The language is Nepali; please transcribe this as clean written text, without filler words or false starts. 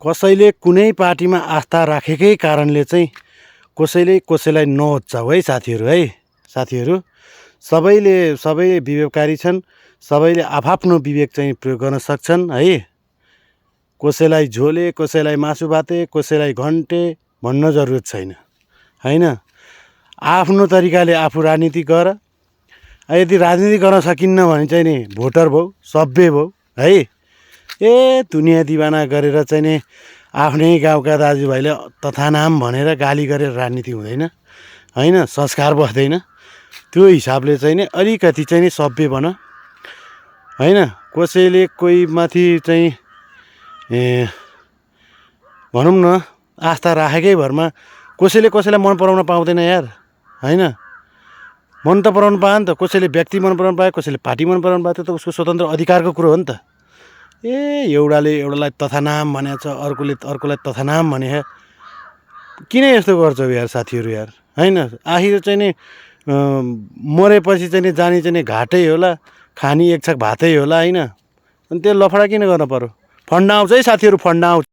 कसैले कुनै पार्टीमा आस्था राखेकै कारणले चाहिँ कसैले कसैलाई नहोच्याउ है साथीहरू सबै विवेककारी छन्। सबैले आफआफ्नो विवेक चाहिँ प्रयोग गर्न सक्छन् है। कसैलाई झोले, कसैलाई मासु भाते, कसैलाई घन्टे भन्न जरुरत छैन हैन। आफ्नो तरिकाले आफू राजनीति गर। यदि राजनीति गर्न सकिन्न भने चाहिँ नि भोटर भौ, सभ्य भौ है। दुनियाँ दिवाना गरेर चाहिँ नि आफ्नै गाउँका दाजुभाइले तथानाम भनेर गाली गरेर राजनीति हुँदैन हैन। संस्कार बस्दैन। त्यो हिसाबले चाहिँ नि अलिकति चाहिँ नि सभ्य बन हैन। कसैले कोही माथि चाहिँ भनौँ न आस्था राखेकै भरमा कसैले कसैलाई मन पराउन पाउँदैन यार हैन। मन त पराउनु पायो नि त। कसैले व्यक्ति मन पराउनु पायो, कसैले पार्टी मन पराउनु पायो, त्यो त उसको स्वतन्त्र अधिकारको कुरो हो नि त। एउटाले एउटालाई तथानाम भनेको छ, अर्कोले अर्कोलाई तथानाम भने किन यस्तो गर्छौ यार साथीहरू यार हैन। आखिर चाहिँ नि मरेपछि चाहिँ नि जाने चाहिँ नि घाटै होला, खानी एक छक भातै होला हैन। अनि त्यो लफडा किन गर्न पर्यो। फन्ड आउँछ है साथीहरू, फन्ड आउँछ।